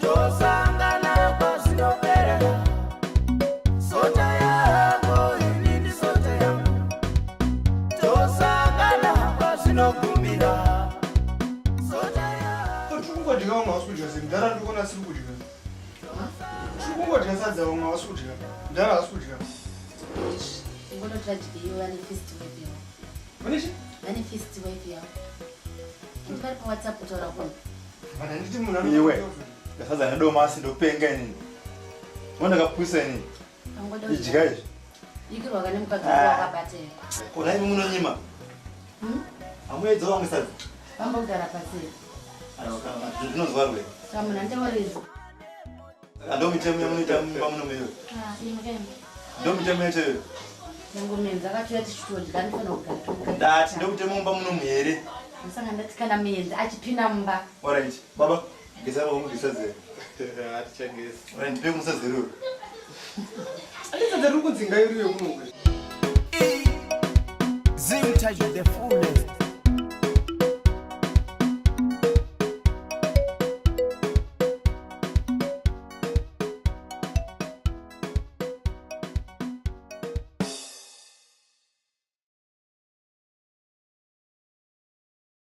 Tosangana kwazvinoperera. Sota yako ini ndisota yangu. Tosangana kwazvinogumira. Sota yako. Tiri kungodya vamwe havasi kudya sei? Mudhara ndikuona asiri kudya. Tiri kungodya sadza vamwe havasi kudya. Mudhara havasi kudya. Ingonotora dyiwa vane first wife yavo. Vane chi? Vane first wife yavo. Andi vari paWhatsApp kutaura kuno. But handiti munhu anoda Iwe. kudya. Ndasadza nedomasi ndopenga inini. Wandakapwisa inini. Angoda kudya. Idya izvi. Ikirwa kane mukadzi wako wakabata here. Kona imi munonyima. Hamuedza vamwe sadza. Vambogara pasi here. Aiwa kana zvinozwa rwe. Saka munhu anotaura izvi. Saka ndo mitemo yamunoita mumba muno meyo. Ah, imwe kaimwe. Ndo mitemo yacho iyo. Nyange muenzi akatouya tichitodya anofanira kugara tomukadzi. Ndati ndo mutemo mumba muno here. Ndosaka ndati kana muenzi achipinda mumba. Alright, baba. Geza baba mugeza zero. Hatichagezi. Alright, ndipe kumusa zero. Handiti sadza riri kunzi ngairiwe kuno. Zim touch the fullest.